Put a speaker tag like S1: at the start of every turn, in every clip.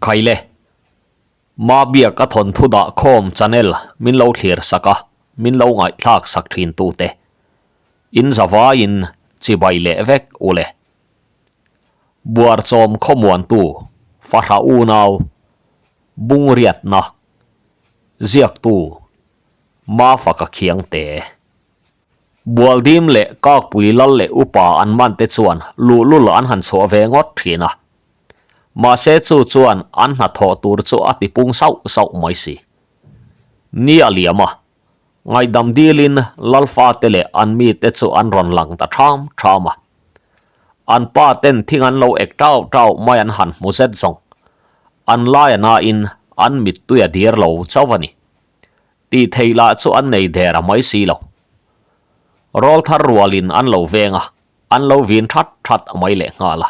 S1: Khaile, Mabiak a thawnthu dah khawm channel min lo thlir sak a, min lo ngaihthlak sak thin tute. In zavaiin chibai leh vek ule. Buarchawm khawmuantu Fahra unau Bungriatna Ziaktu Mafaka Khiangte. Bualdim leh Kakpui lal leh upa an man te chuan luhlul an han chhuah ve ngawt thin a. Mahse chu chuan an hnathawh tur chu a tipung sauh sauh mai si. Ni a liam a, ngaihdam dilin Lalfa te leh an mite chu an rawn lang ta ṭham ṭham a. An pa ten thing an lo ek ṭau ṭau mai an han hmu zet zawng. An lai a nain an mittui a dir lo chauh a ni. Tih theih lah chu an nei der a mai si lo. Rawl thar rualin an lo veng a, an lo vin that that mai leh nghal a.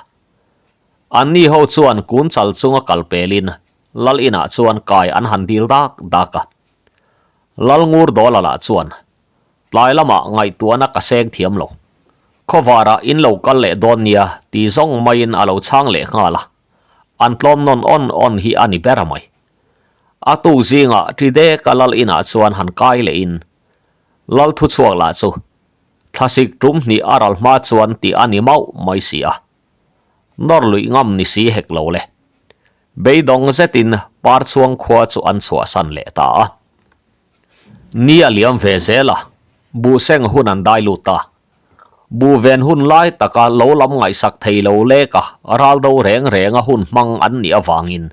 S1: Anni ho chuan kun chal chunga kal pelin Lal inah chuan kai an han dil dak dak a. Lal ngur dawla lah chuan tlai lamah ngaihtuahna ka seng thiam lo. Khawvarah in lo kal leh dawn nia ti zawng maiin a lo chhang leh nghal a. An tlawm nawn awn awn hi a ni ber a mai. A tuk zingah Ṭideka lal inah chuan han kai lehin lal thuchhuak lah chu thlasik ṭum hnih a ral hma chuan tih a ni mauh mai si a. Nawr luih ngam ni si hek lo le. Beidawng zetin Parchhuang khua chu an chhuahsan leh ta a. Ni a liam ve zel a, buhseng hun an dai lut ta. Bu ven hun lai taka lo lam ngaihsak thei lo leka ral do reng renga hun hmang an nih avangin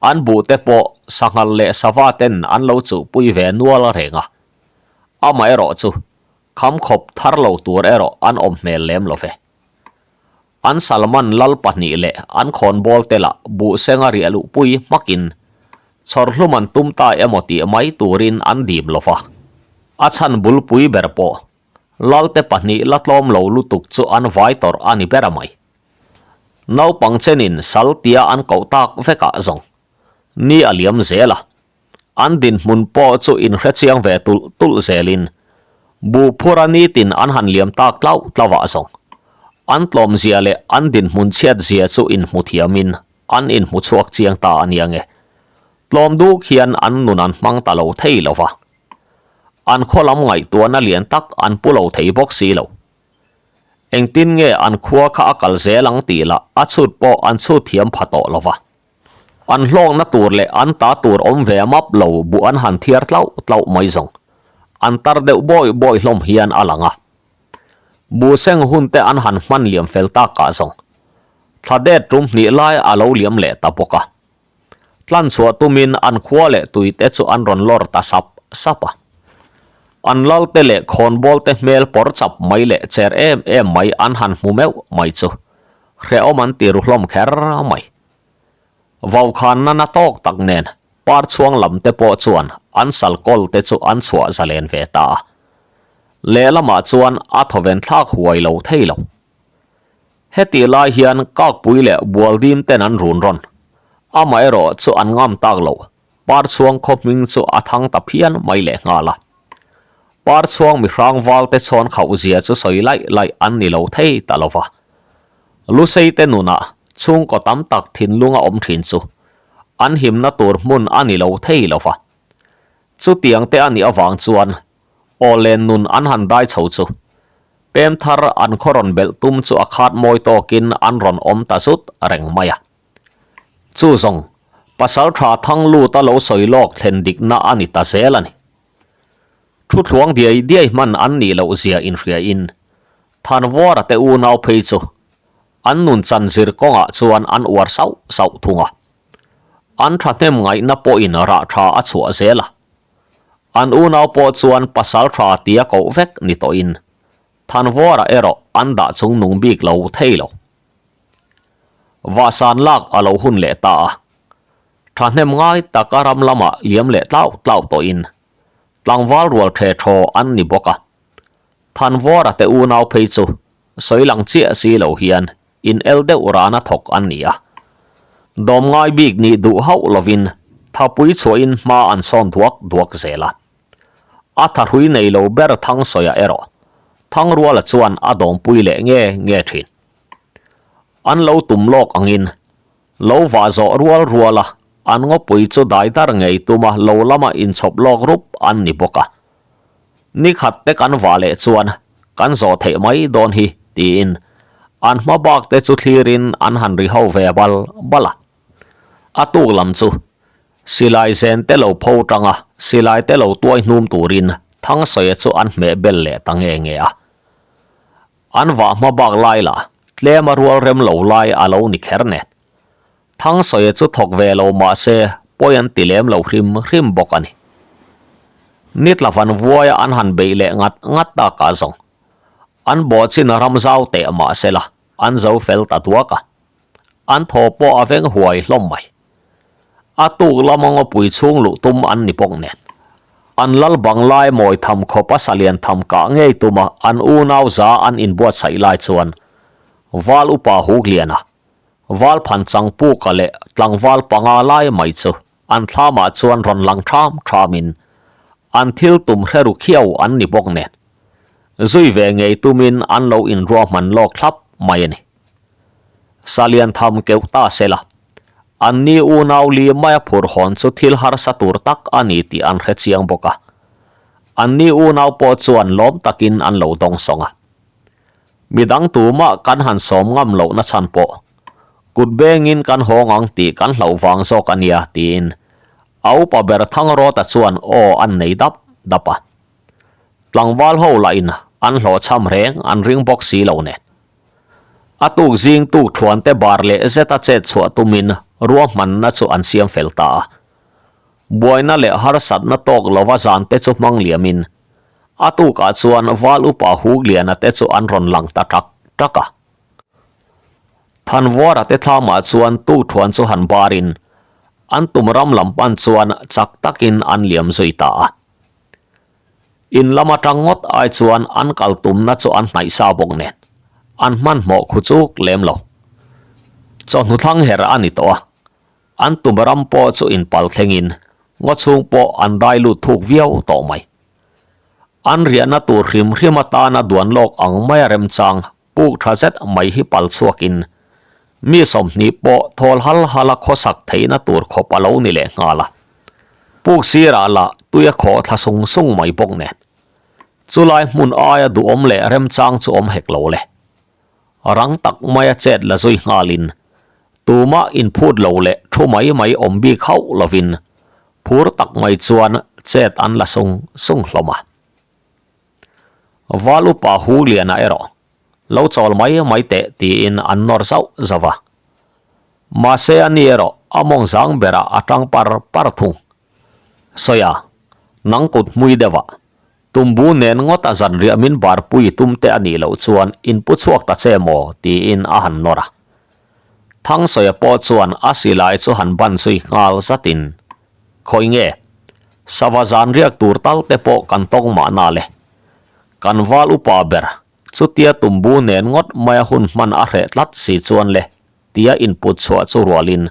S1: an buhte pawh sanghal leh sava ten an lo chuhpui ve nual reng a. Amaherawh chu kham khawp thar lo tur erawh an awm hmel lem lo ve. An Salman lal pahnih leh an khawnbawl te lah buhsenga riah luhpui hmakin chhawrhlum an tum ta emaw tih mai turin an dim lo va. A chhan bulpui ber pawh Lalte pahnih la tlawm lo lutuk chu an vai tawrh a ni ber a mai. Naupang chenin sal tia an koh tak vekah zawng ni a liam zel a, an dinhmun pawh chu inhrechiang ve tulh tulh zelin buhphura nitin an han liam tak tlauh tlauhah zawng an tlawmzia leh an dinhmun chhiatzia chu inhmu thiamin an inhmu chhuak chiang ta a nia nge. Tlawm duk hian an nun an hmang ta lo thei lo va. An khaw lam ngaihtuahna lian tak an pu lo thei bawk si lo. Engtin nge an khua kha a kal zel ang tih lah a chhut pawh an chhut thiam pha tawh lo va. An hlawkna tur leh an ta tur awm ve map lo buh an han thiar tlauh tlauh mai zawng. An tar deuh bawi bawi hlawm hian a lang a. Buhseng hun te an han hman liam fel takah zawng. Thla det tum hnih lai a lo liam leh ta bawk a. Tlan chhuah tumin an khua leh tui te chu an rawn lawr ta sap sap a. An lal te leh khawnbawl te hmel pawr chap mai leh cher em em mai an han hmu meuh mai chu hrehawm an ti ru hlawm kher mai. Vaukhanna na tawk tak nen par chhuang lam te pawh chuan an sal kawl te chu an chhuah zalen ve ta a. Lehlamah chuan a thawven thlak huai lo thei lo. Hetih lai hian Kakpui leh Bualdim ten an run rawn. Amaherawh chu an ngam tak lo, Parchhuang khaw hming chu a thang ta phian mai leh nghal a. Parchhuang mi hrang val te chhawn khauh zia chu sawi laih laih an ni lo thei ta lo va. Lusei te nunah chhungkaw tam tak thinlung a awm thin chu an himna tur hmun a ni lo thei lo va. Chutiang te a nih avang chuan Awlen nun an han dai chho chu pem thar an khaw rawn belh tum chu a khat mawi tawkin an rawn awm ta zut reng mai a. Chu zawng, pasal tha thang lut a lo sawi lawk thlen dikna a ni ta zel a ni. Thu thluang diai diai hman an nih loh zia inhriain Thanvuara te unau phei chu an nun chan zir kawngah chuan an uar sauh sauh thung a. An thahnem ngaihna pawhin rah tha a chhuah zel a. An unau pawh chuan pasal tha tia koh vek ni tawhin Thanvuara erawh an dah chung nung bik lo thei lo. Vahsan lak a lo hun leh ta a, thahnem ngai taka ram lamah liam leh tlau tlau tawhin tlangval rual the thaw an ni bawk a. Thanvuara te unau phei chu sawi lang chiah si lo hian in el deuh rana thawk an ni a. Dawm ngai bik nih duh hauh lovin thapui chhuahin hma an sawn duak duak zel a. A thahrui nei lo ber Thangsawiah erawh Thangruala chuan a dawmpui leh nge nge thin. An lo tum lawk angin. Lo vah zawh rual rual a, an ngawpui chu dai dar ngei tuma lo lama inchhawp lawk rup an ni bawk a. Ni khat te kan vah leh chuan kan zawh theih mai dawn hi tiin an hma bak te chu thlirin an han ri ho ve bal bal a. A tuk lam chu silai zen te lo pho tang a, silai te lo tuai hnum turin Thangsawi chu an hmeh bel leh ta nge nge a. An vah hma bak lai lah tlem a rual rem lo lai a lo ni kher nen. Thangsawi chu thawk ve lo mah se pawi an ti lem lo hrim hrim bawk a ni. Ni tla van vuaia an han beih leh ngat ngat takah zawng an bawh chin ram zau teh mah se la an zo fel ta duak a. An thaw pawh a veng huai hlawm mai. A tuk lama ngawpui chhung luh tum an ni bawk nen. An lal bang lai mawi tham khawp a salian tham kah ngei tuma an unau za an inbuatsaih lai chuan Val upa Hugliana, Val phan chang puka leh tlangval panga lai mai chu an thlamah chuan rawn lang tham thamin an thil tum hre ru khiau an ni bawk nen. Zui ve ngei tumin an lo inruahman lawk thlap mai a ni. Salian tham keuh ta sela, an ni unau li maia phur hawn chu thil harsa tur tak a ni tih an hre chiang bawk a. An ni unau pawh chuan lawm takin an lo dawng sawng a. Midang tumah kan han sawm ngam lohna chhan pawh kut bengin kan hawng ang tih kan hlauh vang zawk a nia tiin a upa ber Thangrawta chuan aw an nei dap dap a. Tlangval ho lahin an hlawhchham reng an ring bawk si lo nen. A tuk zing tuk thuante bar leh zeta chet chhuah tumin ruahmanna chu an siam fel ta a. Buaina leh harsatna tawk lova zante chu hmang liamin a tukah chuan val upa Hugliana te chu an rawn lang ta ṭak ṭak a. Thanvuara te thlamah chuan tuk thuan chu han barin an tum ram lam pan chuan chak takin an liam zui ta a. In lam atang ngawt ai chuan an kal tumna chu an hnaih sa bawk nen an hmanhmawh khu chuk lem lo. Chawhnu thlang her a ni tawh a, an tum ram pawh chu inpal thlengin ngaw chhung pawh an dai lut thuk viau tawh mai. An riahna tur hrim hrim atana duan lawk ang maia remchang puk tha zet mai hi pal chhuakin mi 20 pawh thawl hal hala khawsak theihna tur khawp a lo ni leh nghal a. Puk sirah lah tui a khawh thla sung sung mai bawk nen. Chulai hmun aia duhawm leh remchang chu awm hek lo le. Rang tak maia chet la zui nghalin tumah inphut lo leh thu mai mai awm bik hauh lovin phur tak mai chuan chet an la sung sung hlawm a. Val upa Hu Liana erawh lo chawl mai mai teh tiin an nawr zauh zauh a. Mahse a ni erawh a mawng zang berah a tang par par thung. Sawia, nang kut hmui deuh ah, tumbu nen ngawt a zan riah min barpui tum te a nih loh chuan in pu chhuak ta che maw tiin a han nawr a. Thangsawi pawh chuan a silai chu han ban zui nghal zatin Khawi nge? Sava zan riak tur tal te pawh kan tawng mahna le. Kan val upa ber, chutia tumbu nen ngawt maia hun hman a hreh tlat si chuan le, tia input chhuah chu rualin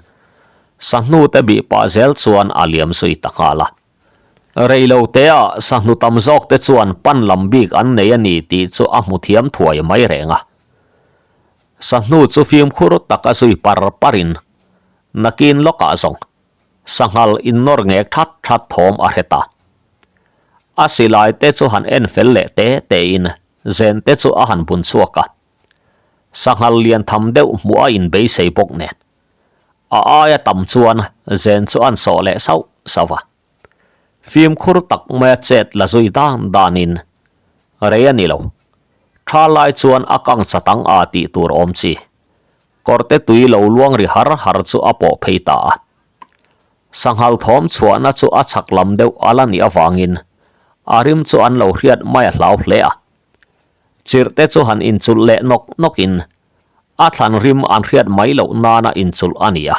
S1: sahnu te bih pah zel chuan a liam zui ta nghal a. Reilo teah sahnu tam zawk te chuan pan lam bik an nei a ni tih chu a hmu thiam thuai mai reng a. Sahnu chu fimkhur tak a zui par parin nakin lawkah zawng Sanghal innawr ngek that that thawm a hre ta. A silai te chu han en fel leh te tein zen te chu a han bun chhuak a. Sanghal lian tham deuh hmuh a inbeisei bawk nen. A aia tam chuan zen chu an sawh leh sauh sauh a. Fimkhur tak maia chet la zui dan danin rei a ni lo. Tha lai chuan a kang chatang a tih tur awm chi. Kawrte tui lo luang ri har har chu a pawh phei ta a. Sanghal thawm chhuahna chu a chhak lam deuh a la nih avangin a rim chu an lo hriat mai a hlau hle a. Chirhte chu han inchulh leh nawk nawkin a thlan rim an hriat mai loh nana inchulh a ni a.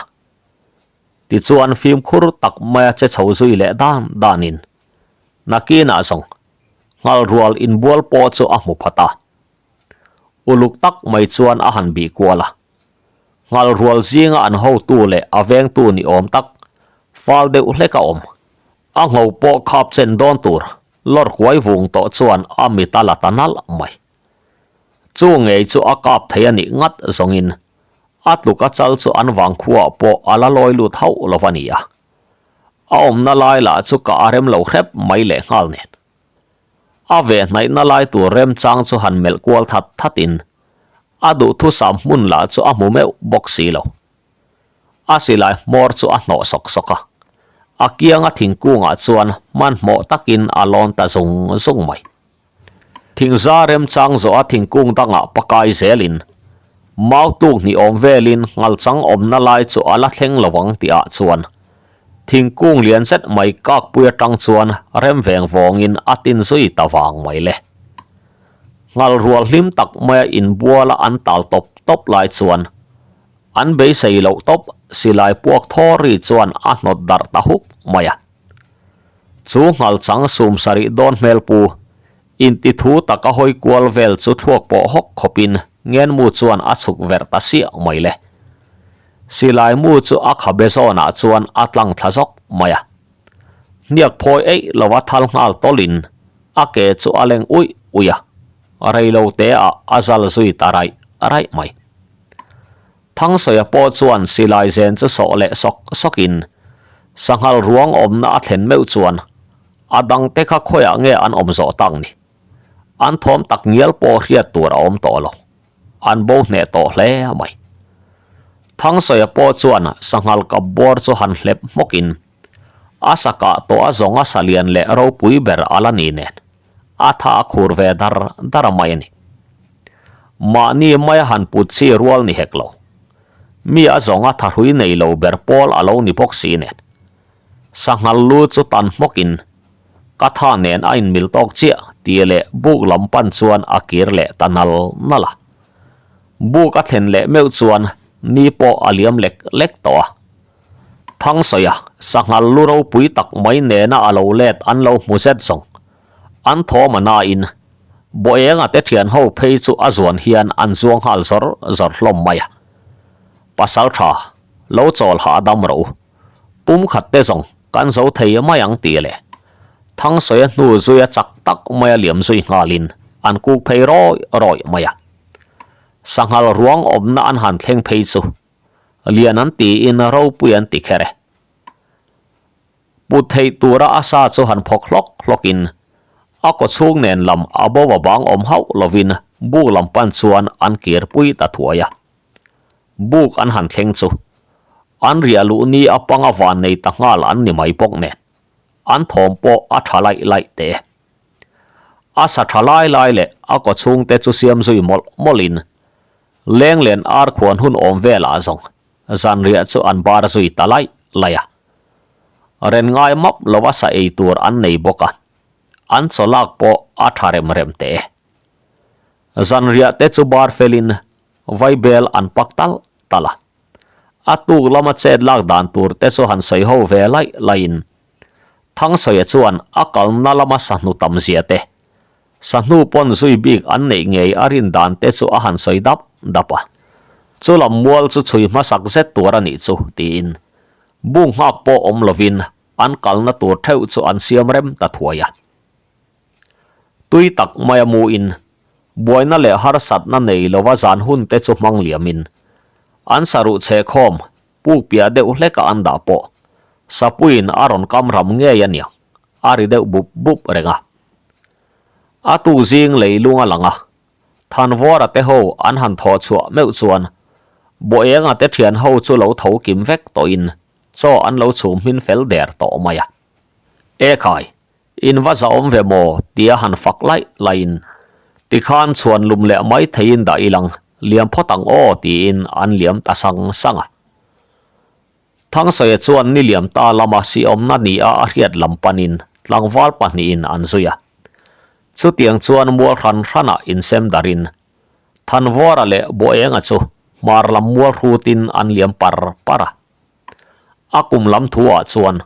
S1: Tichuan fimkhur tak maia che chho zui leh dan danin nakinah zawng nghalrual inbual pawh chu a hmu phat a. Uluk tak mai chuan a han bih kual a. Nghalrual zinga an hotu leh a vengtu ni awm tak fal deuh hlek a awm. A ngho pawh khap chen dawn tur lawr kuai vung tawh chuan a mit a la ta nalh mai. Chu ngei chu a kap thei a nih ngat zawngin. A tluka chal chu an vangkhuaah pawh a la lawi lut hauh lo va ni a. A awmna lai lah chu ka a rem lo hrep mai lehnghal nen. A ve hnaihna lai tur remchang chu han melh kual that thatin a duhthusam hmun lah chu a hmu meuh bawk si lo. A silai hmawr chu a hnawh sawk sawk a, a kianga thingkungah chuan hmanhmawh takin a lawn ta zung zung mai. Thingza remchang zawha thingkung dangah pakai zelin mau tuk hnih awm velin ngalchang awmna lai chu a la thleng lo ang tihah chuan thingkung lian zet mai kakpui atang chuan rem veng vawngin a tin zui ta vang mai le. Ngal rual hlim tak maia inbuala an tal tawp tawp lai chuan An beisei loh tawp silai puak thaw ri chuan a hnawt darh ta huk mai a. Chu nghalchang sum sarih dawn hmel pu inti thu taka hawi kual vel chu thluak pawh hawk khawpin ngenmu chuan a chhuk verh ta siah mai le. Silai mu chu a khabe zawnah chuan a tlang thla zawk mai a. Hniak phawi eih lova thal nghal tawlhin a ke chu a leng uih uih a, reilo te ah a zal zui ta raih raih mai. Thangsawiah pawh chuan silai zen chu sawh leh sawk sawkin sanghal ruang awmna a thlen meuh chuan a dangte kha khawiah nge an awm zawh tak ni? An thawm tak ngial pawh hriat tur a awm tawh lo. An bo hneh tawh hle mai. Thangsawiah pawh chuan sanghal kap bawr chu han hlep hmawkin a sa kah tawh a zawng a sa lian leh ropui ber a la ni nen a tha a khur ve dar dar mai a ni. Mahni maia han put chi rual ni hek lo. Mi a zawng a thahrui nei lo ber pawl a lo ni bawk si nen. Sanghal lu chu tan hmawkin ka tha nen a inmil tawk chiah tih leh buk lam pan chuan a kir leh ta nal nal a. Buk a thlen leh meuh chuan ni pawh a liam lek lek tawh a. Thangsawiah sanghal lu ropui tak mai nena a lo let an lo hmu zet zawng. An thawm a nain Bawienga te thian ho phei chu a zuan hian an zuang nghal zawr zawr hlawm mai a. Pasal tha, lo chawl hah dam rawh u. Pum khat te zawng kan zo thei mai ang tih leh Thangsawiah hnu zuia chak tak maia liam zui nghalin an kuk phei rawih rawih mai a. Sanghal ruang awmna an han thleng phei chu Lian an tiin ropui an ti kher e. Put theih tura a sa chu han phawk hlawk hlawkin a kaw chhung nen lam a bo a bang awm hauh lovin buk lam pan chuan an kir pui ta thuai a. Buk an han thleng chu an riah luh ni a panga van nei ta nghal an ni mai bawk nen an thawm pawh a tha laih laih teh e. A sa tha lai lai leh a kaw chhungte chu siam zui mawlh mawlhin Lenglen ar khuan hun awm velah zawng zanriah chu an bar zui ta laih laih a. Ren ngai map lova sa ei tur an nei bawk a, an chaw lak pawh a tha rem rem teh e. Zanriah te chu bar felin vaibel an pak tal tal a. A tuk lama chet lak dan tur te chu han sawi ho ve laih laihin Thangsawiah chuan a kalna lama sahnu tam zia te Sahnu pawn zui bik an neih ngei a rin dan te chu a han sawi dap dap a. Chu lam mual chu chhui hmasak zet tur a nih chu, tiin bung nghak pawh awm lovin an kalna tur theuh chu an siam rem ta thuai a. Tui tak maia muin buaina leh harsatna nei lova zan hun te chu hmang liamin an saruh chhehkhawm puk piah deuh hleka an dah pawh Sapuiin a rawn kam ram ngei a niang, a ri deuh bup bup reng a. A tuk zing leilung a lang a, Thanvawra te ho an han thawh chhuah meuh chuan Bawienga te thian ho chu lo tho kim vek tawhin chaw an lo chhum hmin fel der tawh mai a. E khai, in va zahawm ve maw tia han fak laih laihin tikhan chhuan lum leh mai theiin dah ilang liam phawt ang aw tiin an liam ta sang sang a. Thangsawiah chuan ni liam ta lama siawmna ni a a hriat lam panin tlangval pahnihin an zui a. Chutiang chuan mual hran hranah insem darin Thanvawra leh Bawienga chu hmar lam mual hrutin an liam par par a. A kum lam thuah chuan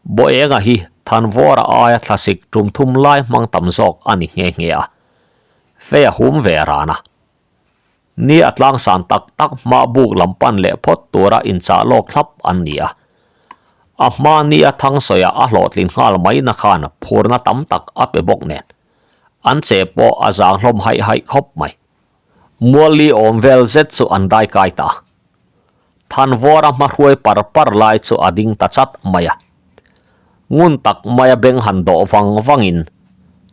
S1: Bawienga hi Thanvawra aia thlasik tum thum lai hmang tam zawk a ni nghe nghe a, fei a hum ve ran a. Ni a tlangsan tak tak hma buk lam pan leh phawt tura inchah lawk thlap an ni a. A hma ni a Thangsawiah a hlawhtlin nghal mai na khan phurna tam tak a pe bawk nen. An che pawh a zang hlawm haih haih khawp mai. Mualli awm vel zet chu an dai kai ta. Thanvawra hmahruai par par lai chu a ding ta chat mai a. Ngun tak maia beng han dawh vang vangin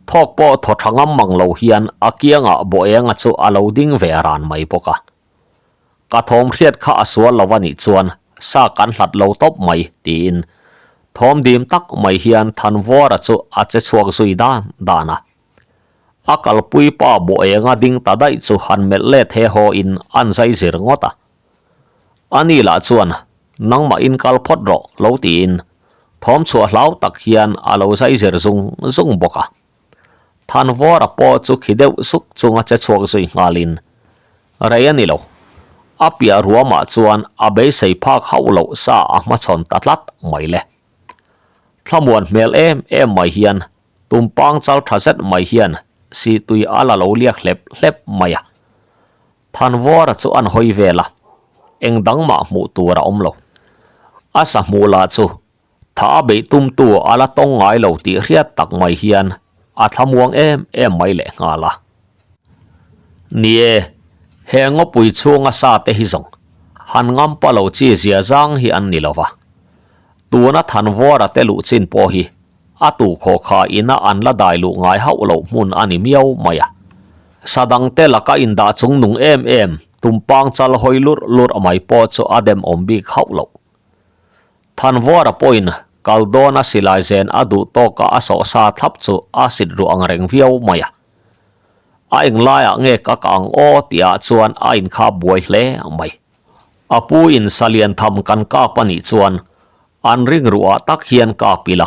S1: thawk pawh thaw tha ngam mang lo hian a kiangah Bawhenga chu a lo ding ve ran mai bawk a. Ka thawm hriat kha a sual lo a nih chuan sa kan hlat lo tawp mai tiin thawm dim tak mai hian Thanvawra chu a che chhuak zui dan dan a. A kalpui pa Bawhenga ding ta daih chu han melh let he haw in an zai zir ngawt a. Ani lah chuan nangmah in kal phawt rawh lo tiin thawm chhuah hlau tak hian a lo zai zir zung zung bawk a. Thanvawra pawh chu khi deuh suk chunga che chhuak zui nghalin rei a ni lo. A piah ruamah chuan a beisei phak hauh loh sa a hmachhawn ta tlat mai le. Thlamuan hmel em em mai hian tumpang chal tha zet mai hian sihtui a la lo liak hlep hlep mai a. Thanvawra chu an hawi vel a, eng dang mah hmuh tur a awm lo. A sa hmuh lah chu tha a beih tumtu a la tawng ngai lo tih hriat tak mai hian a thlamuang em em mai leh nghal a. Ni e, he ngawpui chhunga sa te hi zawng han ngampa lo chi zia zang hi an ni lo va. Tuna Thanvawra te luh chin pawh hi A tu khaw kha ina an la dai luh ngai hauh loh hmun a ni miau mai a. Sa dangte laka indah chung nung em em, tumpang chal hawi lurh lurh mai pawh chu a dem awm bik hauh loh. Thanvawra pawhin kal dawna silai zen a duh tawka a sawh sa thlap chu a sit ruh ang reng viau mai a. A englaiah nge ka kah ang aw tihah chuan a inkhap buai hle mai. A pu in salian tham kan kap a nih chuan an ring ruah tak hian kap ila.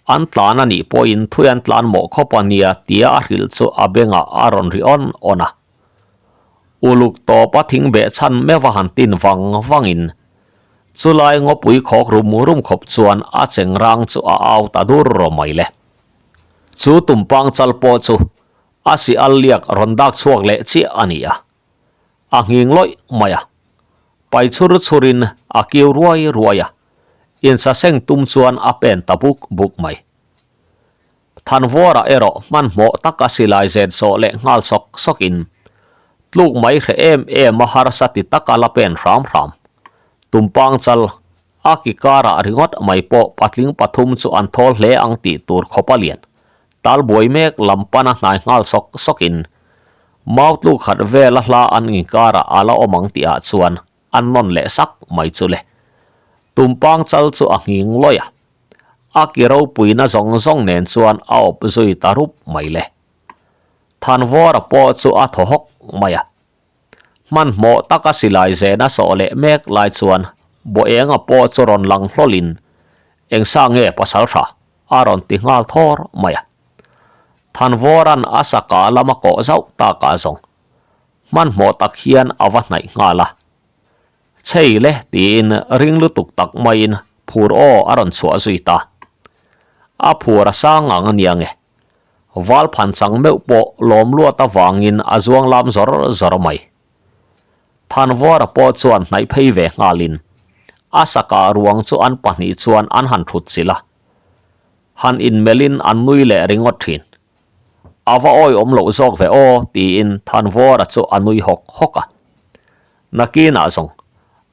S1: An tlan a nih pawhin thui an tlan mawh khawp a nia tia a hrilh chu a bengah a rawn ri awn awn a. Uluk tawp a thing beh chhan meuh a han tin vang vangin chulai ngawpui khawk rum rum khawp chuan a chengrang chu a au ta dur rawh mai le. Chu tumpang chal pawh chu a si al liak rawn dak chhuak leh chiah a ni a. A nghing lawih mai a, pai chhur chhurin a kiu ruai ruai a, insaseng tum chuan a pen ta buk buk mai. Thanvawra erawh hmanhmawh taka silai zen sawh leh nghal sawk sawkin tluk mai hre em em a harsa ti taka la pen hram hram. Tumpang chal a ki karah ringawt mai pawh patling pathum chu an thawl hle ang tih tur khawp a lian. Tal buai mek lam pana hnai nghal sawk sawkin mau tluk khat vela hla an inkarah a la awm ang tihah chuan an nawn leh sak mai chu le. Tumpang chal chu a nghing lawih a, a ki ropuina zawng zawng nen chuan a awp zui ta rup mai le. Thanvawra pawh chu a thaw hawk mai a. Hmanhmawh taka silai zena sawh leh mek lai chuan Bawhenga pawh chu rawn lang hlawlin Engsa nge pasal tha? a rawn ti nghal thawr mai a. Thanvawra'n a saka lama kawh zauh takah zawng hmanhmawh tak hian a va hnaih nghal a. Chhei le tiin ring lutuk tak maiin phur aw a rawn chhuah zui ta. A phur a sang ang a nia nge? Val phan chang meuh pawh lawm luat avangin a zuang lam zawr zawr mai. Thanvawra pawh chuan hnaih phei ve nghalin a saka ruang chu an pahnih chuan an han thut chilh a. Han inmelhin an nui leh ringawt thin. A va awihawm loh zawk ve aw tiin Thanvawra chu a nui hawk hawk a. Nakinah zawng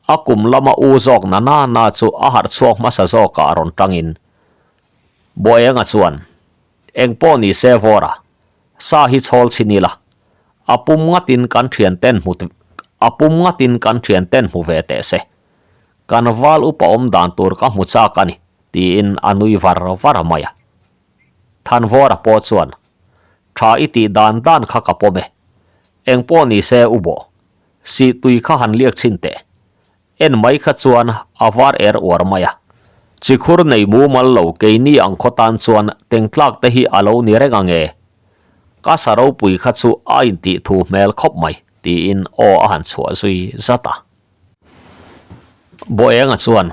S1: a kum lama u zawk na na na chu a harh chhuak hmasa zawkah rawn tangin Bawienga chuan, Eng pawh ni se Vawra, sa hi chhawl chhin ila, a pum ngatin kan thian ten hmu a pum ngatin kan thian ten hmu ve teh se. Kan val upa awm dan tur ka hmu chak a ni, tiin a nui var var mai a. Thanvawra pawh chuan, Tha i tih dan dan kha ka pawm e. Eng pawh ni se u bawh, sih tui kha han liak chhin teh. En mai kha chuan a var er uar mai a. Chikhur nei mumal lo keini ang khaw tan chuan tengtlak te hi a lo ni reng ange. Ka sa ropui kha chu a intih thu hmel khawp mai, tiin aw a han chhuah zui zat a. Bawienga chuan,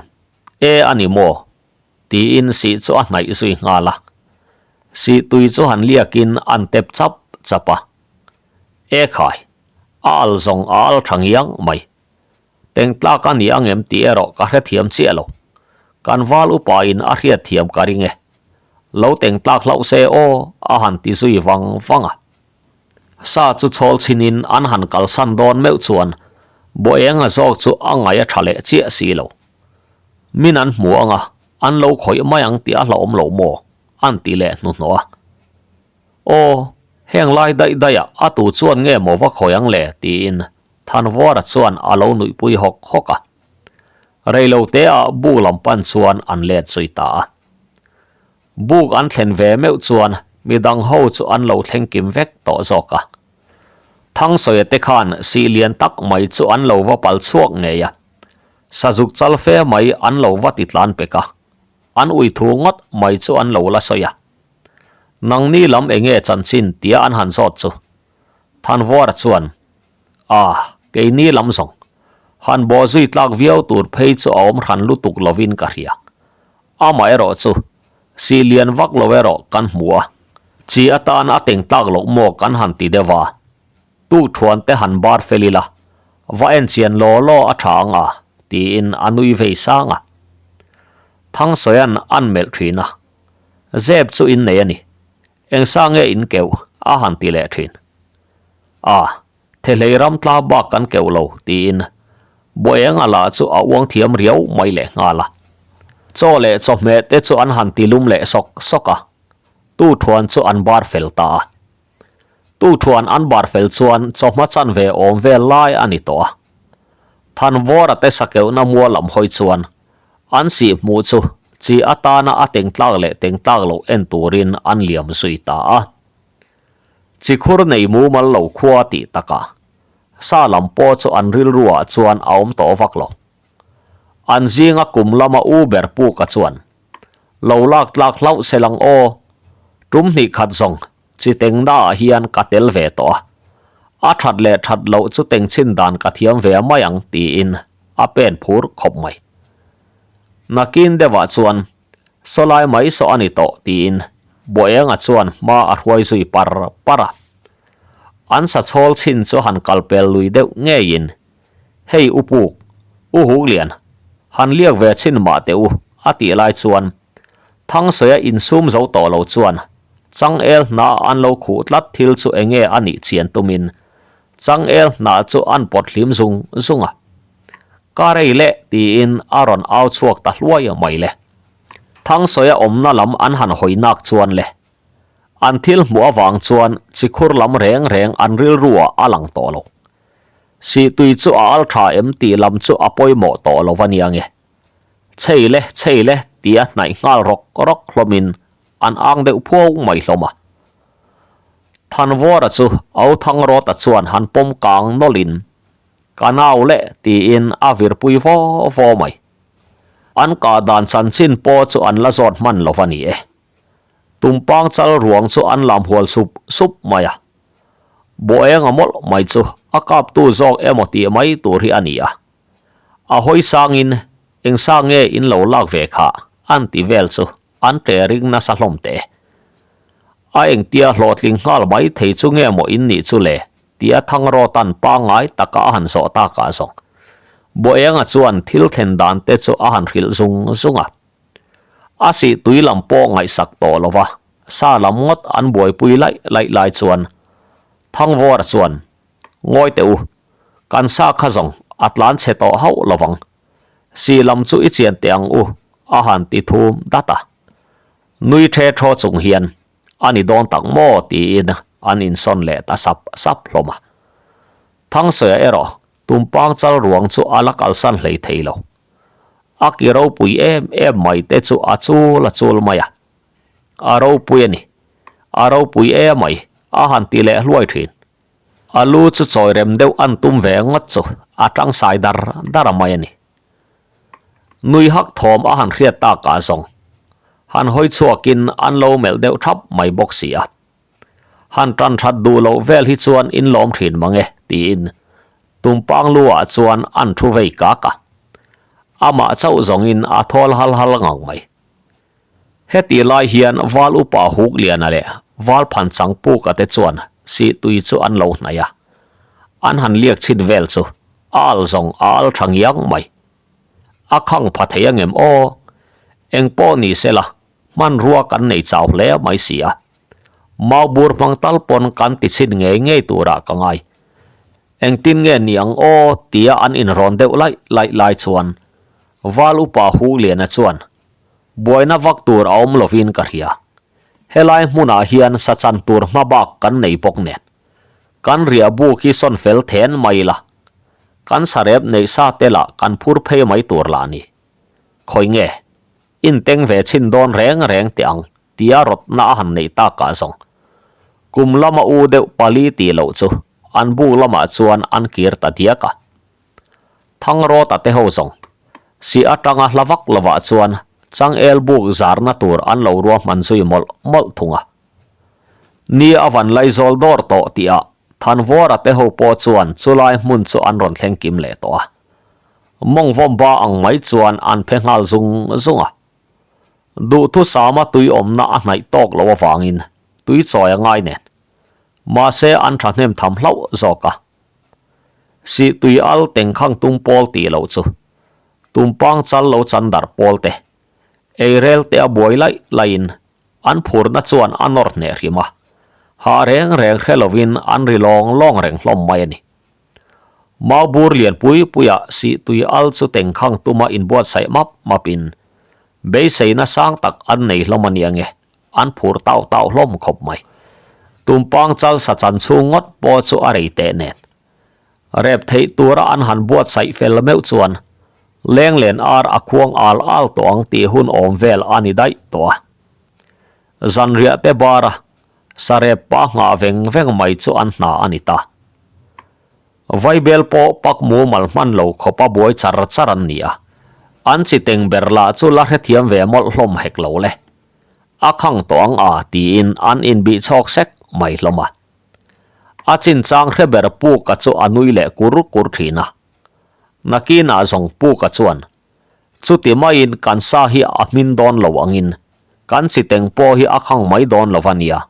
S1: E a ni maw? tiin sih chu a hnaih zui nghal a. Sih tui chu han liakin an tep chap chap a. E khai, a al zawng a al tha ngiang mai. Tengtlak a ni ang em tih erawh ka hrethiam chiah lo. Kan val upa in a hriatthiam ka ring e. Lo tengtlak hlauh se aw a han ti zui vang vang a. Sa chu chhawl chhin in an han kalsan dawn meuh chuan. Bawienga zawk chu a ngaih a tha leh chiah si lo. Min an hmu anga an lo khawih mai ang tih a hlauhawm lo maw? An ti leh hnuhnawh a. Aw, heng lai daih daihah a tu chuan nge maw va khawih ang le? tiin Thanvawra chuan a lo nuihpui hawk hawk a. Reiloteah buk lam pan chuan an let zui ta a. Buk an thlen ve meuh chuan midang ho chu an lo thleng kim vek tawh zawk a. Thangsawi te khan sih lian tak mai chu an lo va pal chhuak ngei a. Sazuk chal fe mai an lo va ti tlan pek a. An ui thu ngawt mai chu an lo la sawi a. Nangni lam enge chanchin tia an han zawt chu. Thanvawra chuan, A, keini lam zawng. Han bawh zui tlak viau tur phei chu a awm hran lutuk lovin ka hria. Amaherawh chu, sih lian vak lo erawh kan hmu a, chi atan a teng tlak loh maw kan han ti deuh a. Tukthuan te han bar fel ila, va en chian law law a tha ang a, tiin a nui vei sang a. Thangsawia'n an melh thin a, Zep chu in nei a ni, eng sa nge in keuh a han ti leh thin. A, Thehlei ram tla bak kan keuh lo, tiin Buaenga lah chu a uang thiam riau mai leh nghal a. Chaw leh chawhmeh te chu an han ti lum leh sawk sawk a, tu thuan chu an bar fel ta a. Tu thuan an bar fel chuan chawhma chan ve awm vel lai a ni tawh a. Thanvawra te sakeuhna mual lam hawi chuan an sih hmuh chu chi atana a teng tlak leh teng tlak loh en turin an liam zui ta a. Chikhur nei mumal lo khua tih takah sa lam pawh chu an rilruah chuan a awm tawh vak lo. An zinga kum lama u ber puka chuan, Lo lak tlak hlauh se lang aw, tum hnih khat zawng chi tengnaah hian ka tel ve tawh a, a that leh that loh chu tengchhin dan ka thiam ve mai ang tiin a pen phur khawp mai. Nakin deuhah chuan Sawlai mai saw a ni tawh tiin Buaenga chuan hma a hruai zui par par a. An sa chhawl chhin chu han kal pel lui deuh ngeiin, Hei u Puk, u Huklian, han liak ve chhin mah teh u a tih lai chuan Thangsawi a insum zo tawh lo chuan Changel hna an lo khuh tlat thil chu enge a nih chian tumin Changel hna chu an pawt hlim zung zung a. Ka rei leh tiin a rawn au chhuak ta hluai mai le. Thangsawi a awmna lam an han hawi nak chuan le. An thil hmuh avang chuan chikhur lam reng reng an rilru ah a lang tawh lo. Sihtui chu a al tha em tih lam chu a pawimawh tawh lo a nia nge. Chhei le chhei le tia hnaih nghal rawk rawk hlawmin an ang deuh phuau mai hlawm a. Thanvawra chu Au Thangrawta chuan han pawm kang nawlhin Ka nau leh tiin a virpui vaw vaw mai. An kah dan chanchin pawh chu an la zawt hman lo a ni e. Tumpang chal ruang chu an lam hual sup sup mai a. Buaenga mawlh mai chu a kaptu zawk emaw tih mai tur hi a ni a. A hawi sangin eng sa nge in lo lak ve kha an ti vel chu an tle ring nasa hlawm teh. A engtia hlawhtling nghal mai thei chu nge maw in nih chu le tia Thangrawta'n pangngai taka a han zawh takah zawng Buaenga chuan thil thlen dan te chu a han hrilh zung zung a. A sih tui lam pawh ngaihsak tawh lo va, sa lam ngawt an buaipui laih laih lai chuan Thangvawra chuan, Ngawi teh u, kan sa kha zawng a tlan chhe tawh hauh lo vang. Sih lam chu i chian teh ang u, a han ti thum dat a. Nui the thaw chung hian a ni dawn tak maw tiin an insawn leh ta sap sap hlawm a. Thangsawiah erawh tumpang chal ruang chu a la kalsan hlei thei lo. A ki ropui em em mai te chu a chul a chul mai a. A ropui a ni. A ropui em mai a han ti leh hluai thin. A lu chu chawi rem deuh an tum ve ngawt chu a tang sai dar dar a mai a ni. Nui hak thawm a han hriat takah zawng han hawi chhuakin an lo melh deuh thap mai bawk si a. Han tan that duh loh vel hi chuan in lawm thin mang e tiin tumpang lu ah chuan an thu vei kak a. Amah chauh zawngin a thawl hal hal ngang mai. Heti lai hian Val upa Hukliana leh Val Phanchang Puka te chuan Sihtui chu an lo hnaih a. An han liak chhin vel chu a al zawng a al tha ngiang mai. A khang pha thei angem aw? Eng pawh ni sela, hmanrua kan nei chau hle mai si a. Maubur hmang tal pawn kan ti chhin ngei ngei turah ka ngai. Engtin nge ni ang aw tia an inrawn deuh laih laih lai chuan Val upa Hugliana chuan buaina vak tur a awm lovin ka hria. Helai hmunah hian sa chan tur hma bak kan nei bawk nen. Kan riah buk hi sawn fel then mai ila. Kan sarep neih sa te lah kan phur phei mai tur lah ni. Khawi nge? Inteng ve chhin dawn reng reng teh ang tia rawtna a han neih takah zawng. Kum lama u deuh pali tih loh chu an buk lamah chuan an kir ta diak a. Thangrawta te ho zawng si atanga hla vak lovah chuan changel buk zarna tur an lo ruahman zui mawlh mawlh thung a. Ni a van laizawl dawr tawh tihah Thanvawra te ho pawh chuan chulai hmun chu an rawn thleng kim leh tawh a. Mawngvawm ba ang mai chuan an phe nghal zung zung a. Duhthusama tui awmna a hnaih tawk loh avangin tui chawi a ngai nen. Mahse an thahnem tham hlauh zawk a. Sih tui al tengkhang tum pawl tih loh chu tumpang chal lo chan darh pawl te, eirel te a buai laih laihin an phurna chuan a nawr hneh hrim a. Hah reng reng hre lovin an ri lawng lawng reng hlawm mai a ni. Mau bur lian pui puiah sih tui al chu tengkhang tuma inbuatsaih map mapin beiseina sang tak an nei hlawm a nia nge, an phur tau tau hlawm khawp mai. Tumpang chal sa chan chhung ngawt pawh chu a rei teh nen. Rep theih tura an han buatsaih fel meuh chuan lenglen ar a khuang al al tawh ang tih hun awm vel a ni daih tawh a. Zanriah te bara Sarep pa nghah veng veng mai chu an hna a ni ta. Vaibel pawh pak mumal hman lo khawpa buai char char an ni a, an chi teng ber lah chu la hrethiam ve mawlh hlawm hek lo le. A khang tawh ang a tiin an inbih chhawk sek mai hlawm a. A chinchang hre ber Puka chu a nui leh kur kur thin a. Nakinah zawng Puka chuan Chuti maiin kan sa hi a hmin dawn lo angin kan chi teng pawh hi a khang mai dawn lo a nia.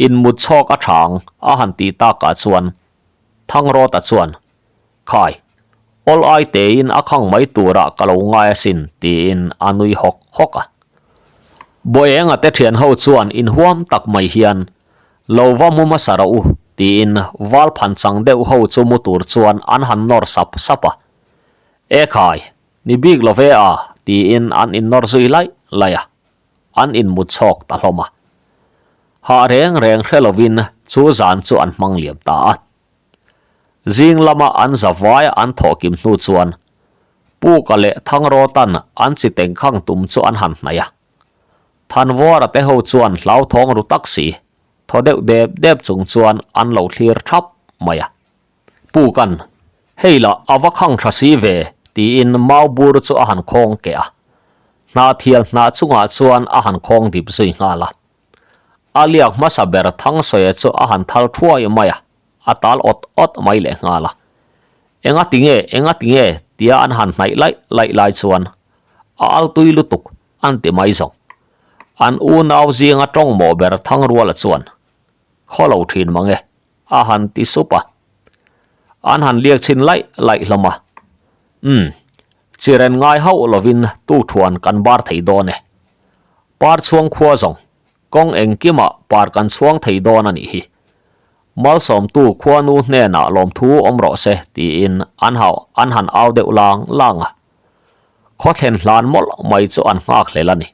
S1: Inmut chhawk a tha ang a han tih takah chuan Thangrawta chuan, Khai, awl ai tein a khang mai turah ka lo ngai asin tiin a nui hawk hawk a. Bawienga te thian ho chuan inhuam tak mai hian, Lo va mu hmasa rawh u tiin val phan chang deuh ho chu mu tur chuan an han nawr sap sap a. E khai, ni bik lo ve a, tiin an innawr zui laih laih a, an inmut chhawk ta hlawm a. Hah reng reng hre lovin chu zan chu an hmang liam ta a. Zing lama an zavai an thawh kim hnu chuan Puka leh Thangrawtan an chi tengkhang tum chu an han hnaih a. Thanvawra te ho chuan hlauthawng ru tak si, thaw deuh dep dep chung chuan an lo thlir thap mai a. Pukan, Hei lah a va khang tha si ve, tiin mau bur chu a han khawng keh a. Hnahthial hnah chungah chuan a han khawng dip zui nghal a. A liak hmasa ber Thangsawi chu a han thal thuai mai a, a tal awt awt mai leh nghal a. Enga tinge, enga tinge, tia an han hnaih laih laih lai chuan a al tui lutuk an ti mai zawng. An unau zinga tawngmawh ber Thangruala chuan, Khaw lo thin mang e, a han ti sup a. An han liak chhin laih laih hlawm a. Umm, chiren ngai hauh lovin tuthuan kan bar thei dawn e. Par chhuang khua zawng, kawng engkimah par kan chhuang thei dawn a nih hi. Malsawmtu khuanu hnenah lawmthu awm rawh se tiin an hau an han au deuh lang lang a. Khawthlen hlan mawlh mai chu an nghak hlel a ni.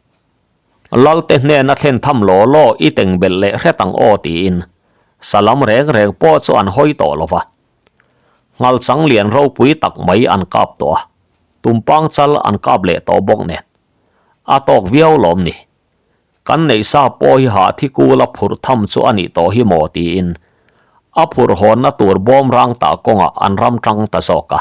S1: Lalte hnena thlen tham law law i teng belh leh hret ang aw tiin salam reng reng pawh chu an hawi tawh lo va. Nghal chang lian ropui tak mai an kap tawh a, tumpang chal an kap leh tawh bawk nen. A tawk viau lawm ni. Kan neih sa pawh hi hah thi kula phurh tham chu a nih tawh hi maw tiin a phurh hawnna tur bawm rang tah kawngah an ram tang ta zawk a.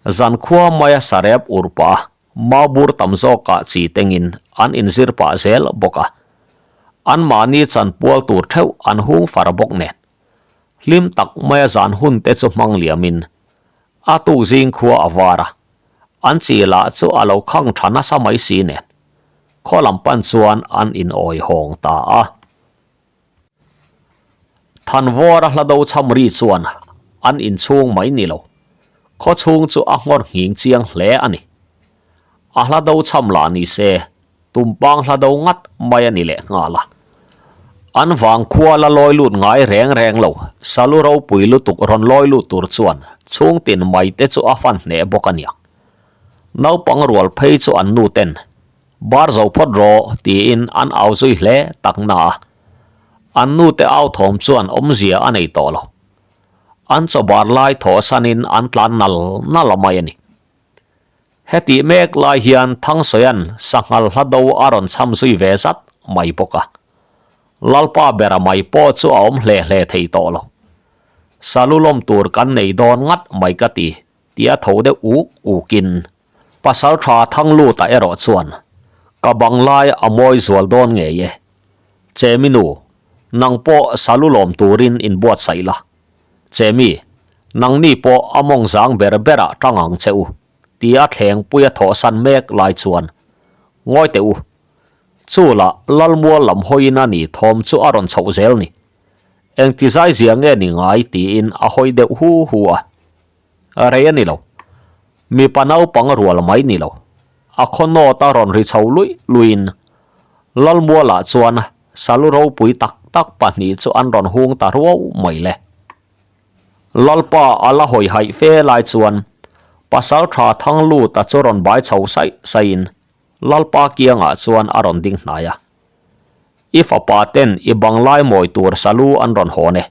S1: Zankhua maia sarep urh pah a Maubur tam zawkah chi tengin an inzir pah zel bawk a, anmahni chanpual tur theuh an hung far bawk nen. Hlim tak maia zan hun te chu hmang liamin a tuk zing khua a var a, an chi lah chu a lo khang tha nasa mai si nen khaw lam pan chuan an inawi hawng ta a. Thanvawra hla do chham ri chuan an inchhung mai ni lo, khaw chhung chu a nghawr nghing chiang hle a ni. A hla do chham lah ni se, tumpang hla do ngat mai a ni leh nghal a. An vangkhua la lawi lut ngai reng reng lo, salu ropui lutuk rawn lawi lut tur chuan chhungtin mai te chu a fan hneh bawk a nia. Naupang rual phei chu an nu ten bar zo phawt rawh tiin an au zui hle tak na a, an nu te au thawm chuan awmzia a nei tawh lo. An chaw bar lai thawh sanin an tlan nal nal a mai a ni. Hetih mek lai hian Thangsawia'n sanghal hla do a rawn cham zui ve zat mai bawk a. Lalpa bera mai pawh chu a awm hle hle thei tawh lo. Salu lawm tur kan nei dawn ngat mai ka ti, tia tho deuh uk ukin Pasaltha Thangluta erawh chuan, Ka bang lai a mawi zual dawn ngei e. Chemi nu, nang pawh salu lawm turin inbuatsaih la. Chemi, nangni pawh a mawng zang ber berah tang ang che u, tia thlengpuia thawhsan mek lai chuan, Ngawi teh u, chu lah Lalmual lam hawiin a ni thawm chu a rawn chhoh zel ni. Engti zai zia nge ni ngai tiin a hawi deuh hu hu a. Rei a ni lo. Mipa naupang rual mai ni lo. A khaw nawt a rawn ri chho luih luihin Lalmualah chuan Salu ropui tak tak pahnih chu an rawn hung ta ruau mai le. Lalpa a la hawi haih fe lai chuan Pasal tha Thangluta chu rawn bai chho saih saihin Lalpa kiangah chuan a rawn ding hnai a. I fapa ten i banglai mawi tur salu an rawn hawn e.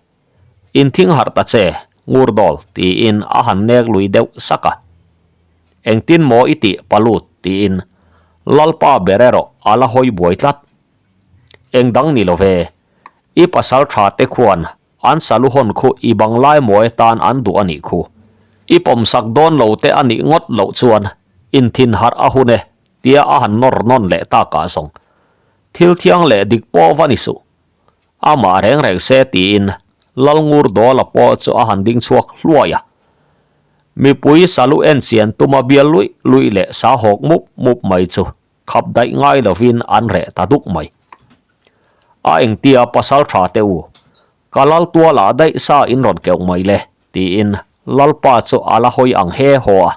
S1: Inthing harh ta che, Ngurdawl, tiin a han nek lui deuh sak a. Engtin maw i tih Palut, tiin Lalpa ber erawh a la hawi buai tlat. Eng dang ni lo ve, i pasal tha te khuan an salu hawn khu i banglai mawi atan an duh a nih khu. I pawmsak dawn lo te a nih ngawt loh chuan inthin harh a hun e, tia a han nawr nawn leh takah zawng. Thil thiang leh dik pawh va ni suh. Amah reng reng se tiin Lalngur Dawla pawh chu a han ding chhuak hluai a. Mipui salu en chian tuma bial luih luih leh sa hawk mup mup mai chu khap daih ngai lovin an reh ta duk mai. A engtia pasal tha te u, ka lal tualah daih sa in rawn keuh mai le tiin Lalpa chu a la hawi ang he haw a.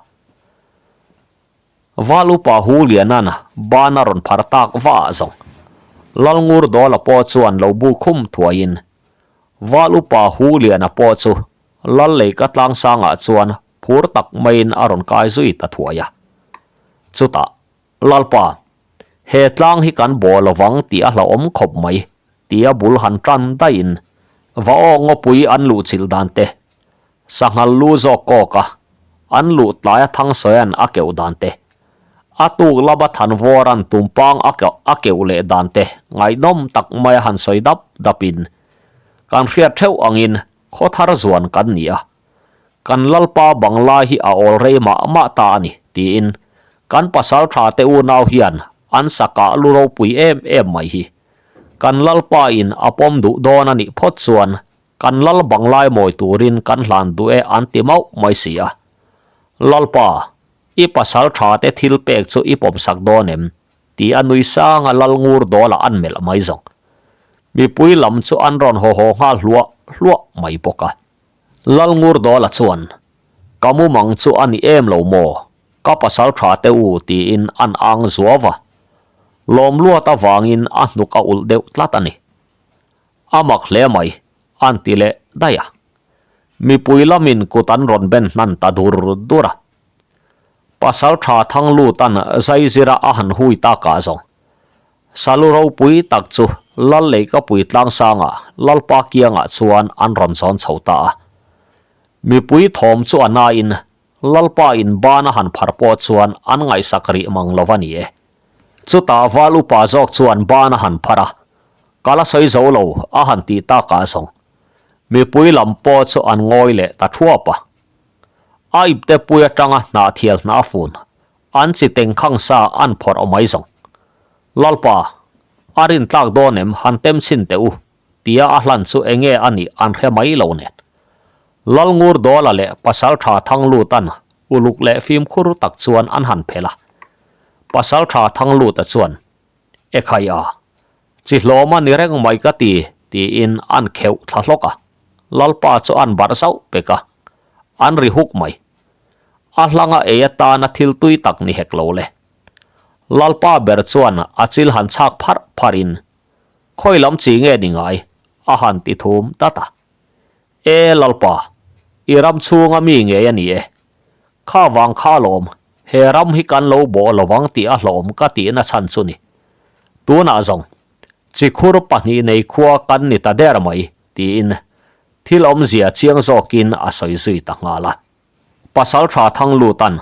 S1: Val upa Hu Lianan ban a rawn phar tak va ah zawng. Lalngur Dawla pawh chuan lo bu khum thuaiin Val upa Hu Liana pawh chu Lal Leika tlangsangah chuan phur tak maiin a rawn kai zui ta thuai a. Chutah, Lalpa, he tlang hi kan bawh lovang tih a hlauhawm khawp mai, tia bul han tan daihin va aw ngawpui an luhchilh dan te, Sanghal lu zawk kawk a, an luh tlaia Thangsawia'n a keuh dan te, a tuk lama Thanvawra'n tumpang a a keuh leh dan te ngaihnawm tak maia han sawi dap dapin, Kan hriat theuh angin khaw thar zuan kan ni a, kan Lalpa Bangla hi a awl rei mah mah ta a ni, tiin kan pasal tha te unau hian an sakah lu ropui em em mai hi. Kan Lalpa in a pawm duh dawn a nih phawt chuan Kan lal banglai mawi turin kan hlan duh e an ti mauh mai si a. Lalpa, i pasal tha te thil pek chu i pawmsak dawn em? ti a nui sanga lal ngur dawlah an melh mai zawng. Mipui lam chu an rawn haw haw nghal hluah hluah mai bawk a. Lal ngur dawla chuan, Ka mumang chu a ni em lo maw? Ka pasal tha te u tiin an ang zuau a. Lawmluat avangin a hnuk a ulh deuh tlat a ni. A mak hle mai, an ti leh daih a. Mipui lamin kut an rawn ben hnan ta dur dur a. Pasal tha Thanglutan zaizira a han hui takah zawng, Salu ropui tak chu Lal Leikapui tlangsangah Lalpa kiangah chuan an rawn zawn chho ta a. Mipui thawm chu a nain Lalpa in ban a han phar pawh chuan an ngaihsak rih mang lo va ni e. Chutah val upa zawk chuan ban a han phar a, Ka la sawi zo lo a han tih takah zawng mipui lam pawh chu an ngawi leh ta thuap a. A ipte pui atanga hnahthial hna fun an chi tengkhang sa an phawrh aw mai zawng. Lalpa, a rin tlak dawn em han tem chhin teh u tia a hlan chu enge a nih an hre mai lo nen. Lalngur Dawla leh Pasaltha Thanglutan uluk leh fimkhur tak chuan an han phelh a. Pasaltha Thangluta chuan, Ekhai a, chi hlawm a ni reng mai ka ti, tiin an kheuh thla hlawk a. Lalpa chu an barh zauh pek a, an ri huk mai. A hlanga ei atana thil tui tak ni hek lo le. Lalpa ber chuan a chil han chhak pharh pharhin. Khawi lam chi nge ni ngai? a han ti thum dat a. E Lalpa, i ram chhunga mi ngei a ni e. Kha vang kha lawm, he ram hi kan lo bawh lovang tih a hlawm ka tihna chhan chu ni. Tunah zawng, chikhur pahnih nei khua kan ni ta der mai, tiin thil awmzia chiang zawkin a sawi zui ta nghal a. Pasal tha thang lutan,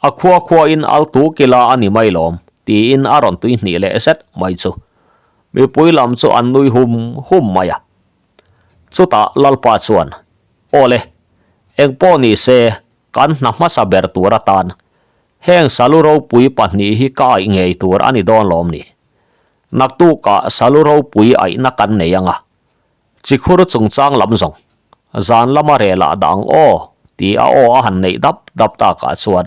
S1: A khua khuain al tu kila a ni mai lawm, tiin a rawn tui hnih leh zet mai chu. Mipui lam chu an nui hum hum mai a. Chutah Lalpa chuan, Aw le, engpawh ni se kan hna hmasa ber tur atan heng salu ropui pahnih hi ka aih ngei tur a ni dawn lawm ni? Naktukah salu ropui aihna kan nei anga, Chikhur chungchang lam zawng, zan lama rel ah dah ang aw, ti a aw a han neih dap dap takah chuan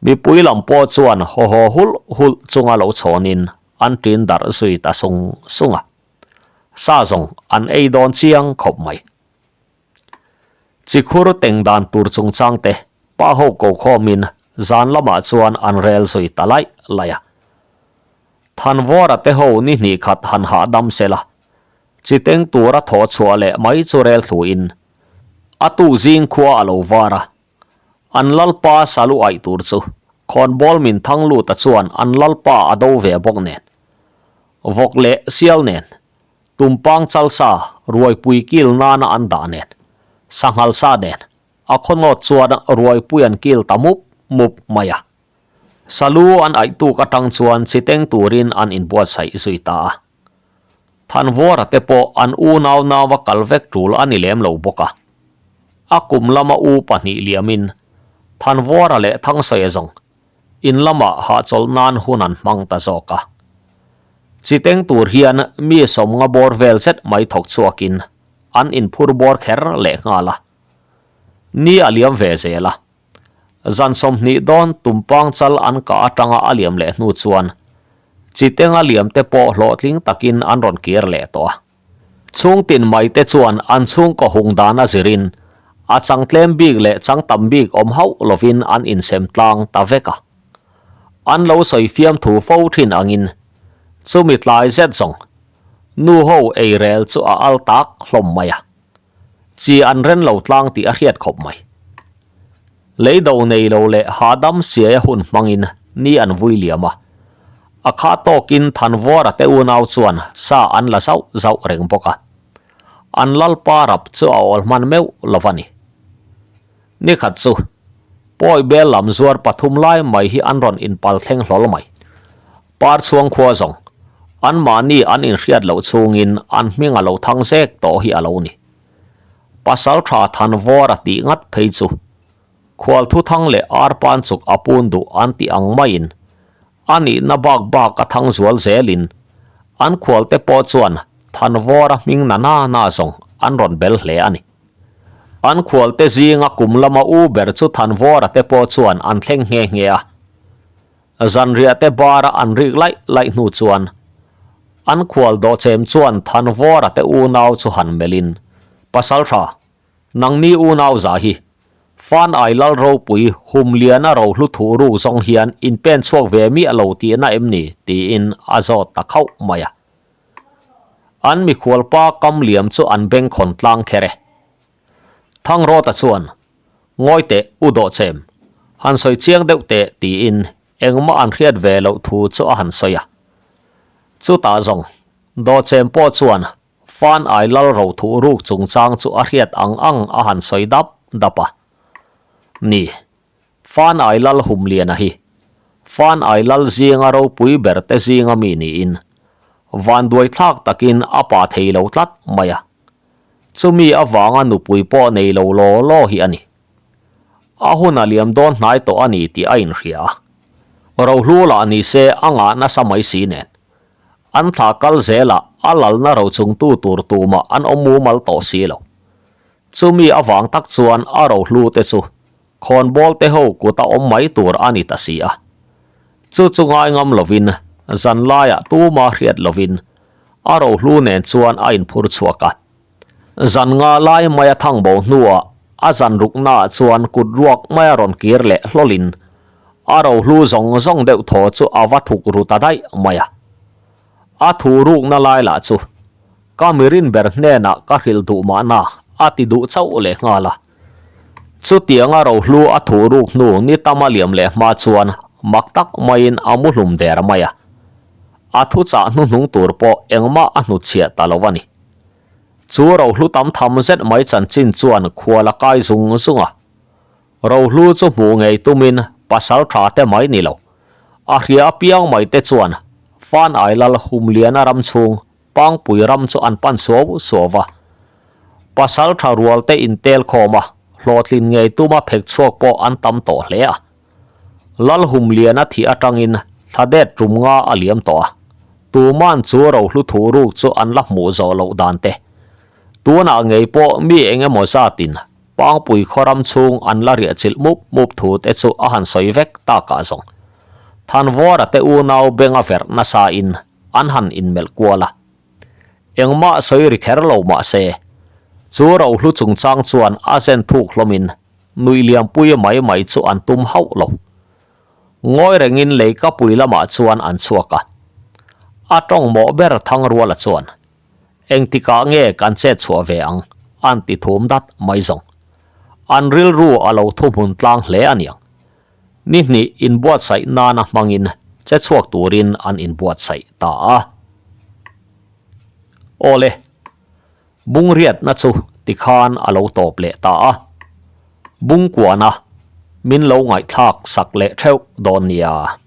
S1: mipui lam pawh chuan haw haw hulh hulh chunga lo chhawnin an ṭin darh zui ta sung sung a. Sa zawng an ei dawn chiang khawp mai. Chikhur teng dan tur chungchang te pa ho ko khawmin zan lamah chuan an rel zui ta laih laih a. Thanvawra te ho ni hnih khat han hahdam sela, chi teng tura thawh chhuah leh mai chu rel thluin a tu zing khua a lo var a. An lalpa salu aih tur chu khawnbawl min thang luta chuan an lalpa a do ve bawk nen, vawk leh sial nen, tumpang chalsa ruaipui kil nana an dah nen, sanghal sa nen a khawnawt chuan ruaipui an kil ta mup mup mai a. Salu an aih tuk atang chuan chi teng turin an inbuatsaih zui ta a. Thanvawra te pawh an unau naua kal vek tul a ni lem lo bawk a. A kum lama u pahnih liamin Thanvawra leh Thangsawi zawng in lamah hahchawlh nan hun an hmang ta zawk a. Chi teng tur hian mi sawmnga bawr vel zet mai thawk chhuakin an inphur bawr kher leh nghal a. Ni a liam ve zel a. Zan 20 dawn tumpang chal an kah atanga a liam leh hnu chuan Chitenga liam te pawh hlawhtling takin an rawn kir leh tawh a. Chhungtin mai te chuan an chhungkaw hung dan a zirin a chang tlem bik leh chang tam bik awm hauh lovin an insem tlang ta vek a. An lo sawi fiam thu fo thin angin chumi tlai zet zawng nu ho eirel chu a al tak hlawm mai a. Chi an ren lo tlang tih a hriat khawp mai. Lei do nei lo leh hahdam siaia hun hmangin ni an vui liam a. A kha tawkin Thanvawra te unau chuan sa an la zauh zauh reng bawk a. An lalpa rap chu a awl hman meuh lo a ni. Nikhat chu Pawi bel lam zuar pathum lai mai hi an rawn inpal thleng hlawl mai. Par chhuang khua zawng, anmahni an inhriat loh chhungin an hming a lo thang zek tawh hi a lo ni. Pasal tha Thanvawr a tih ngat phei chu khual thuthang leh arpan chuk a pun duh an tih ang maiin a nihna bak bak a thang zual zelin an khualte pawh chuan Thanvawra hming na na na zawng an rawn bel hle a ni. An khualte zinga kum lama u ber chu Thanvawra te pawh chuan an thleng nghe nghe a. Zanriah te bara an rik laih laih hnu chuan an khual dawhchem chuan Thanvawra te unau chu han melhin, Pasaltha, nangni unau za hi Fan ai lal ropui hum liana rohlu thuh ruk zawng hian in pen chhuak ve miah lo tihna em ni? tiin a zawt ta khauh mai a. An mikhualpa kam liam chu an bengkhawn tlang kher e. Thangrawta chuan, Ngawi teh, u dawhchem, han sawi chiang deuh teh tiin engmah an hriat ve loh thu chu a han sawi a. Chutah zawng, dawhchem pawh chuan Fan ai lal ro thuh ruk chungchang chu a hriat ang ang a han sawi dap dap a. Ni, Fan ai lal Humliana hi Fan ai lal zinga ropui ber te zinga mi niin vanduai thlak takin a pa thei lo tlat mai a. Chumi avanga nupui pawh nei lo law law hi a ni. A hun a liam dawn hnai tawh a ni tih a inhria a. Rohlu lah ni se a ngah nasa mai si nen. An thla kal zelah a lalna rochungtu tur tumah an awm mumal tawh si lo. Chumi avang tak chuan a rohlu te chu khawnbawl te ho kut a awm mai tur a ni ta si a. Chu chu ngai ngam lovin zanlaiah tuma hriat lovin a rohlu nen chuan a inphur chhuak a. Zan nga lai mai a thang bo hnuah a zan ruknaah chuan kut ruak mai a rawn kir leh hlawlin a rohlu zawng zawng deuh thaw chu a va thuk ru ta daih mai a. A thu rukna lai lah chu ka mirin ber hnenah ka hrilh duh mahna a ti duh chauh leh nghal a. Chutianga rohlu a thu ruk hnu ni tam a liam leh hma chuan mak tak maiin a mu hlum der mai a. A thuchah hnuhnung tur pawh engmah a hnutchhiah ta lo a ni. Chu rohlu tam tham zet mai chanchin chuan khual a kai zung zung a. Rohlu chu hmuh ngei tumin pasal tha te mai ni lo. A hria apiang mai te chuan Fan Ailal Humliana ram chhung Pangpui ram chu an pan suau suau va. Pasal tha rual te intel khawm a, hlawhtlin ngei tuma phek chhuak pawh an tam tawh hle a. Lal Humliana thih atangin thla det tum nga a liam tawh a. Tuman chu rohlu thuh ruk chu an la hmuh zawh loh dan te. Tunah ngei pawh mi eng emaw zatin Pangpui khaw ram chhung an la riah chilh mup mup thu te chu a han sawi vek takah zawng. Thanvawra te unau benga verh nasa in an han inmelh kual a. Engmah sawi ri kher lo mah se, chu rohlu chungchang chuan a zen thuk hlawmin nuih liampui mai mai chu an tum hauh lo. Ngawi rengin leikapui lamah chuan an chhuak a. A tawng mawh ber Thangruala chuan Engtikah nge kan chet chhuah ve ang? an ti thum dat mai zawng. An rilru a lo thuhmun tlang hle a niang. Ni hnih inbuatsaih nana hmangin che chhuak turin an inbuatsaih ta a. Awle, bungriatna chu tikhan a lo tawp leh ta a. Bungkuana min lo ngaihthlak sak leh theuh dawn nia.